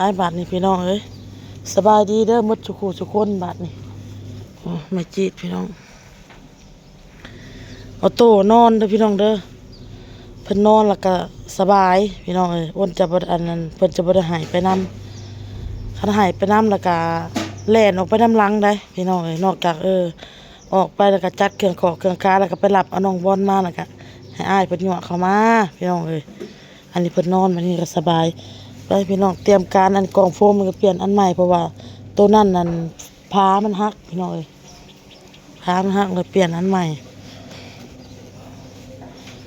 ອ້າຍ ບາດນີ້ພີ່ນ້ອງເອີຍ ສະບາຍດີເດີໝົດສູ່ຄູ່ສູ່ຄົນ. ບາດນີ້ ໂອ້ ແມ່ຈີດພີ່ນ້ອງ ອອໂຕ້ນອນເດີພີ່ນ້ອງເດີ ເພິ່ນນອນແລ້ວກະສະບາຍພີ່ນ້ອງເອີຍ. ອ້ນຈະບໍ່ ອັນນັ້ນ ເພິ່ນຈະບໍ່ໄດ້ໄຫ້ໄປນຳ ຄັນໄຫ້ໄປນຳແລ້ວກະແລ່ນອອກໄປນຳຫຼັງໄດ໋ພີ່ນ້ອງເອີຍ. ນອກຈາກ ເອີ ອອກໄປແລ້ວກະຈັດເຄື່ອງຂອກເຄື່ອງຂາ ແລ້ວກະໄປຮັບເອົານ້ອງບອນມາ ແລ້ວກະໃຫ້ອ້າຍເພິ່ນຍົວະເຂົ້າມາພີ່ນ້ອງເອີຍ. ອັນນີ້ເພິ່ນນອນ ບັດນີ້ກະສະບາຍ. ໄປພີ່ນ້ອງ ຕຽມການ ອັນກ່ອງໂຟມມັນກະປ່ຽນອັນໃໝ່ ເພາະວ່າໂຕນັ້ນນັ້ນ ຝາມັນຫັກພີ່ນ້ອງເອີຍ ຝາມັນຫັກ ແລ້ວປ່ຽນອັນໃໝ່.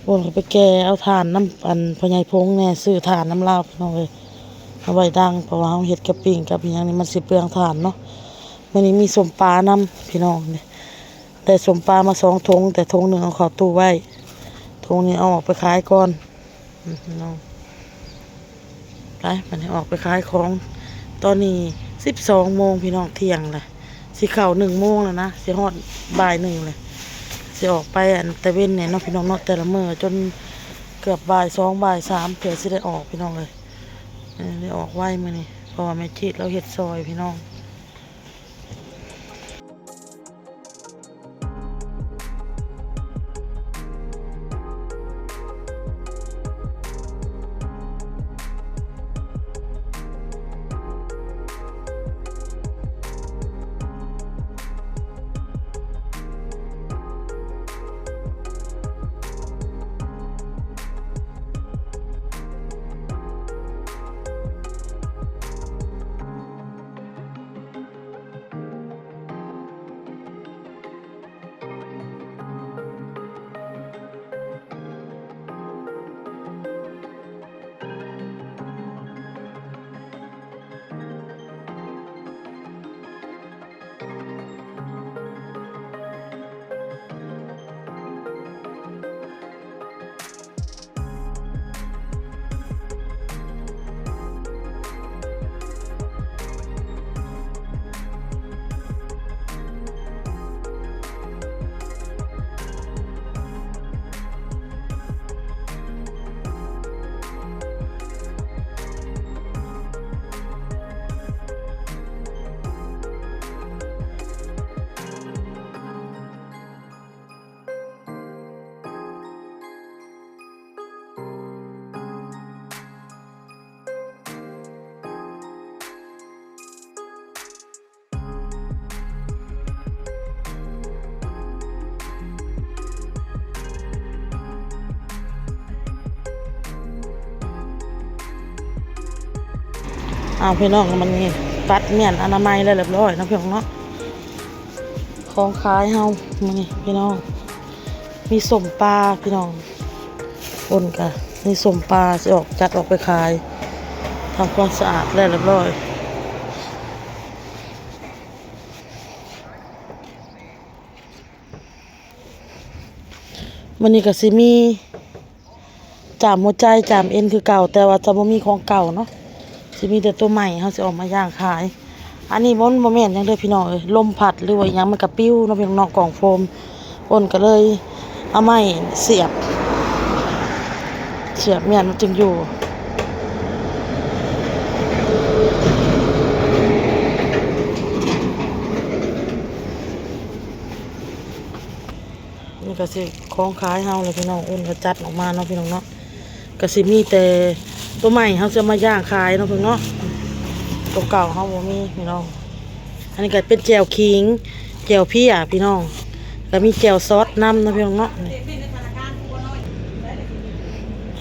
ໂອ້ ກະໄປແກ່ເອົາຖ່ານນຳ ອັນ ພໍ່ໃຫຍ່ພົງແດ່ ຊື້ຖ່ານນຳລາວພີ່ນ້ອງເອີຍ ເອົາໄວ້ດັງ ເພາະວ່າເຮົາເຮັດກັບປີ້ງກັບອີ່ຫຍັງນີ້ ມັນຊິເປືອງຖ່ານເນາະ. ມື້ນີ້ມີສົ້ມປານຳພີ່ນ້ອງ ໄດ້ສົ້ມປາມາສອງຖົງ ແຕ່ຖົງໜຶ່ງເອົາເຂົ້າຕູ້ໄວ້ ຖົງນີ້ເອົາອອກໄປຂາຍກ່ອນ. ອືມ ພີ່ນ້ອງ ໄປ ບັດນີ້ອອກໄປຂາຍຂອງ. ຕອນນີ້ສິບສອງໂມງພີ່ນ້ອງ ທ່ຽງແຫຼະ ຊິເຂົ້າໜຶ່ງໂມງແລ້ວນະ ຊິຮອດບ່າຍໜຶ່ງແຫຼະ. ຊິອອກໄປ ອັນ ຕະເວັນແດ່ເນາະພີ່ນ້ອງເນາະ ແຕ່ລະມື້ ຈົນເກືອບບ່າຍສອງ ບ່າຍສາມ ເພື່ອຊິໄດ້ອອກພີ່ນ້ອງເອີຍ. ເອີ ໄດ້ອອກໄວມື້ນີ້ ເພາະວ່າແມ່ຈີດລາວເຮັດຊ່ອຍພີ່ນ້ອງ. ອ້າວ ພີ່ນ້ອງ ມັນນີ້ຕັດມ້ຽນອະນາໄມແລ້ວລຽບຮ້ອຍເນາະ ພີ່ນ້ອງເນາະ. ຂອງຂາຍເຮົາມື້ນີ້ພີ່ນ້ອງ ມີສົ້ມປາພີ່ນ້ອງ ອ້ນກະມີສົ້ມປາ ຊິອອກ ຈັດອອກໄປຂາຍ ທຳຄວາມສະອາດແລ້ວລຽບຮ້ອຍ. ມື້ນີ້ກະຊິມີ ຈາມຫົວໃຈ ຈາມເອັນຄືເກົ່າ ແຕ່ວ່າຈະບໍ່ມີຂອງເກົ່າເນາະ ຊິມີແຕ່ໂຕໃໝ່ ເຮົາຊິເອົາມາຍ່າງຂາຍ. ອັນນີ້ບໍ່ ບໍ່ແມ່ນຫຍັງເດີພີ່ນ້ອງເອີຍ ລົມພັດ ຫຼືວ່າອີ່ຫຍັງ ມັນກະປິວເນາະພີ່ນ້ອງ ກ່ອງໂຟມ. ອ້ນກະເລີຍເອົາໄມ້ສຽບ ສຽບມ້ຽນມັນຈຶ່ງຢູ່. ນີ້ກະຊິຂອງຂາຍເຮົາແຫຼະພີ່ນ້ອງ ອ້ນກະຈັດອອກມາເນາະພີ່ນ້ອງເນາະ. ກະຊິມີແຕ່ໂຕໃໝ່ ເຮົາຊິເອົາມາຍ່າງຂາຍເນາະພີ່ນ້ອງເນາະ ໂຕເກົ່າເຮົາບໍ່ມີພີ່ນ້ອງ. ອັນນີ້ກະເປັນແຈ່ວຂີງ ແຈ່ວເພຍພີ່ນ້ອງ ກະມີແຈ່ວຊອດນຳເນາະພີ່ນ້ອງເນາະ.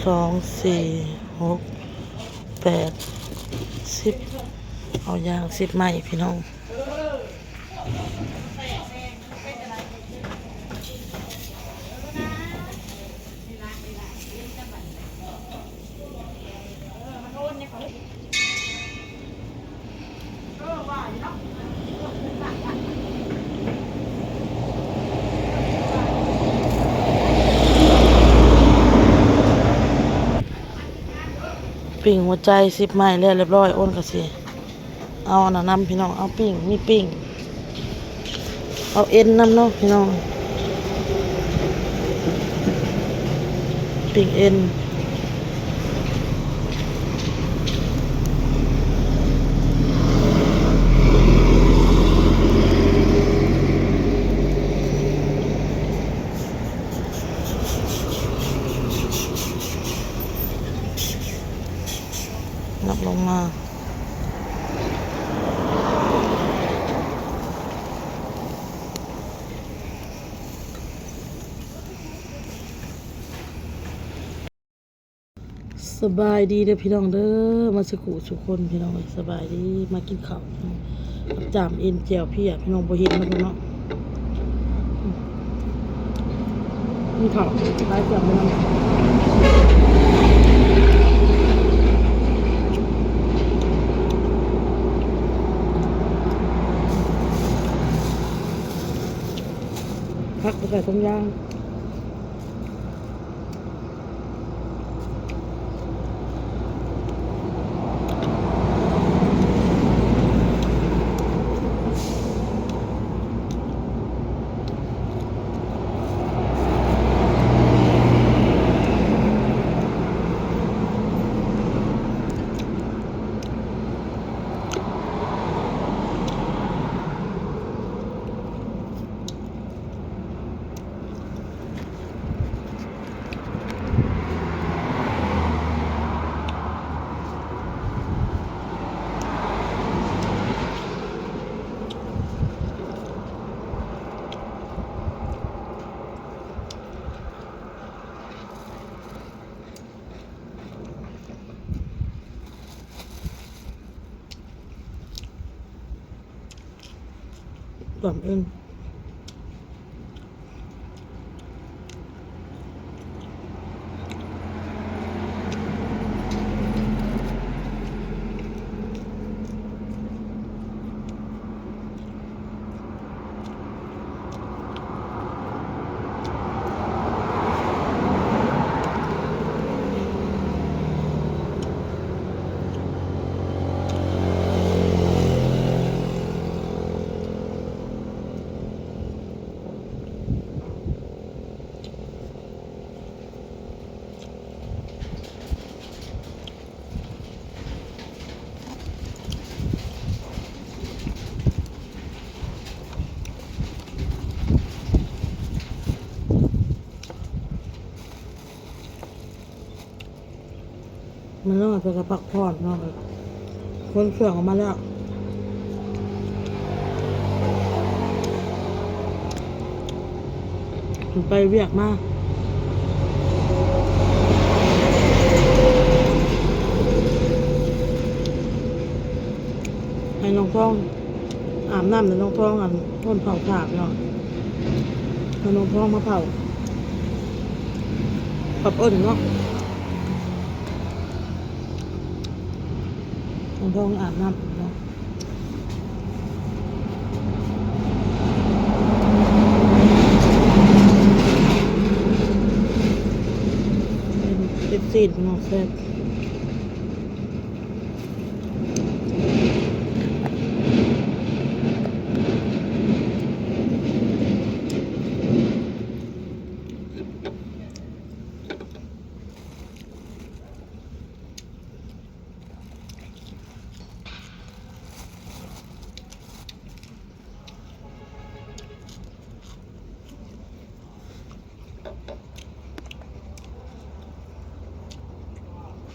ສອງ ສີ່ ຫົກ ແປດ ສິບ ເອົາຢ່າງສິບໄມ້ພີ່ນ້ອງ. ປີ້ງຫົວໃຈສິບໄມ້ແລ້ວລຽບຮ້ອຍ ອ້ນກະຊິ ເອົາອັນນັ້ນນຳພີ່ນ້ອງ ເອົາປີ້ງ ມີປີ້ງ ເອົາເອັນນຳເນາະພີ່ນ້ອງ ປີ້ງເອັນ. ນັບລົງມາ. ສະບາຍດີເດີພີ່ນ້ອງເດີ ມາສຸຂູສຸຄົນພີ່ນ້ອງເອີຍ ສະບາຍດີ ມາກິນເຂົ້າ ຈາມເອັນແຈ່ວເພຍ ພີ່ນ້ອງບໍ່ເຫັນເນາະ ເນາະ ກິນເຂົ້າ ຫຼາຍແຊບເລີຍເນາະ ຜັກໄປໃສ່ຖົງຢາງ. ຕຳເອງ. ມານອນ ເພິ່ນກໍພັກຜ່ອນເນາະ ຂົນເຄື່ອງອອກມາແລ້ວ ໄປວຽກມາ ໃຫ້ນ້ອງທອງອາບນ້ຳ ແລ້ວນ້ອງທອງ ອັນ ຄົນເຜົາຖ່ານເນາະ ໃຫ້ນ້ອງທອງມາເຜົາ ກັບເອີ້ນເນາະ. ນ້ອງທອງອາບນ້ຳເນາະ ເປັນຊີ້ນເນາະ ແຊບ. ເ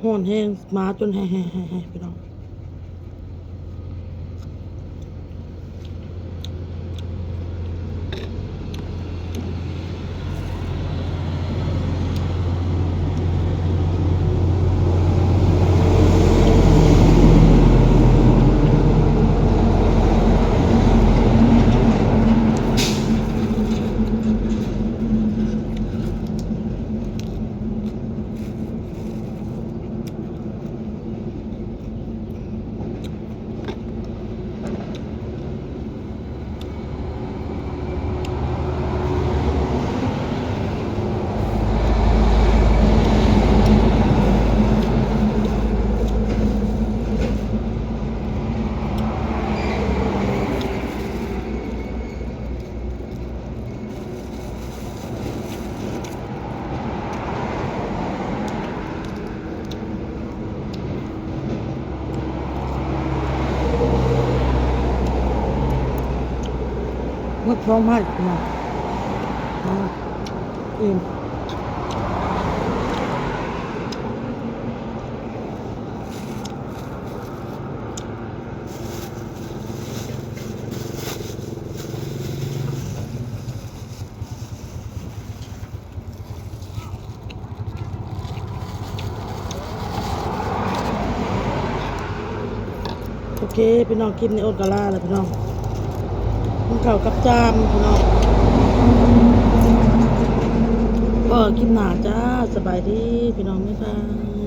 ຮ້ອນແຮງ ໝາຈົນແຮະໆໆໆ ພີ່ນ້ອງ. ໝົດສອງໄມ້ພີ່ນ້ອງ. ອ່າ ອີ່ມ. ໂອເຄພີ່ນ້ອງ ຄລິບນີ້ອົດກະລາແລ້ວພີ່ນ້ອງ ກິນເຂົ້າກັບຈ້າມພີ່ນ້ອງ. ພໍ້ຄລິບໜ້າຈ້າ ສະບາຍດີພີ່ນ້ອງ ບາຍບາຍ.